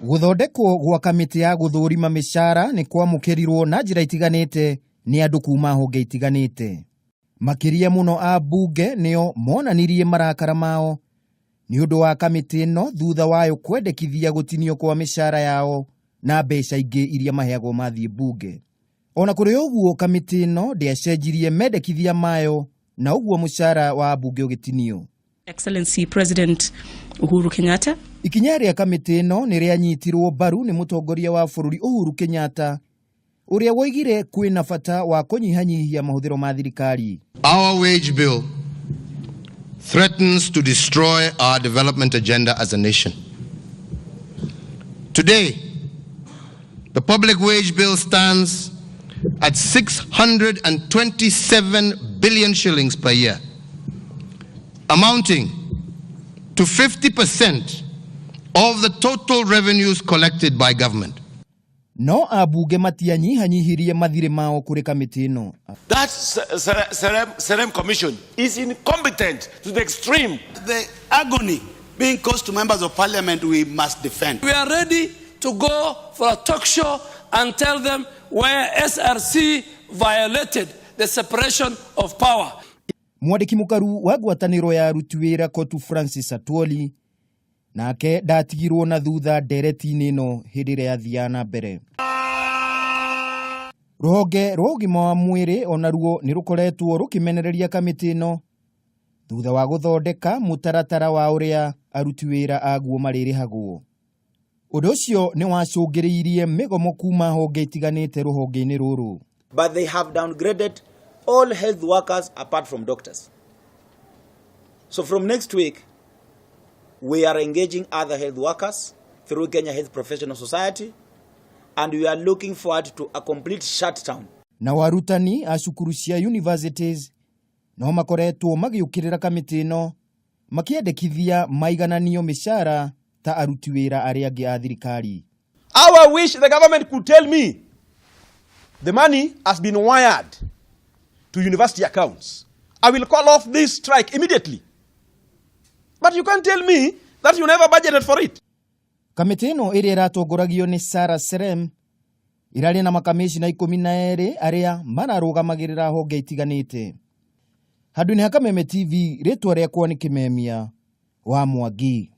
Gũthondekwo gwa kamĩtĩ ya gũthũrima mĩcara nĩ kwamũkĩrirwo na njĩra itiganĩte nĩ andũ kuma honge itiganĩte. Makĩria mũno ambunge nĩo monanirie marakara mao nĩ ũndũ wa kamĩtĩ ĩno thutha wayo kwendekithia gũtinio kwa mĩcara yao na mbeca ingĩ iria maheagwo mathiĩ mbunge. Ona kũrĩ ũguo kamĩtĩ ĩno ndĩacenjirie mendekithia mayo na ũguo mũcara wa ambunge ũgĩtinio. Excellency President Uhuru Kenyatta. Ikinya rĩa kamĩtĩ ĩno nĩ rĩanyitirwo mbaru nĩ mũtongoria wa bũrũri Uhuru Kenyatta ũrĩa woigire kwĩna bata wa kũnyihanyihia mahũthĩro ma thirikari. Our wage bill threatens to destroy our development agenda as a nation. Today, the public wage bill stands at 627 billion shillings per year, amounting to 50% of the total revenues collected by government. No ambunge matianyihanyihirie mathirĩ mao kũrĩ kamĩtĩ ĩno. That Serem Commission is incompetent to the extreme. The agony being caused to members of parliament we must defend. We are ready to go for a talk show and tell them where SRC violated the separation of power. Mwandĩki mũkaru wa ngwatanĩro ya aruti wĩra Kotu Francis Atwoli nake ndatigirwo na thutha ndereti-inĩ ĩno hĩndĩ ĩrĩa yathiaga na mbere. Rũhonge rwa ũgima wa mwĩrĩ onaruo nĩ rũkoretwo rũkĩmenereria kamĩtĩ ĩno thutha wa gũthondeka mũtaratara wa ũrĩa aruti wĩra aguo marĩrĩhagwo. Ũndũ ũcio nĩ wacũngĩrĩirie mĩgomo kuma honge itiganĩte rũhonge-inĩ rũrũ. But they have downgraded all health workers apart from doctors. So from next week, we are engaging other health workers through Kenya Health Professional Society, and we are looking forward to a complete shutdown. Nao arutani a cukuru cia universities no makoretwo magĩũkĩrĩra kamĩtĩ ĩno makĩendekithia maigananio mĩcara ta aruti wĩra arĩa angĩ a thirikari. How I wish the government could tell me the money has been wired to university accounts. I will call off this strike immediately. But you can't tell me that you never budgeted for it. Kamĩtĩ ĩno ĩrĩa ĩratongoragio nĩ Sarah Serem ĩrarĩ na makamĩcina 12 arĩa mararũgamagĩrĩra honge itiganĩte. Handũ-inĩ ha Kameme TV, rĩtwa rĩakwa nĩ Kĩmemia wa Mwangi.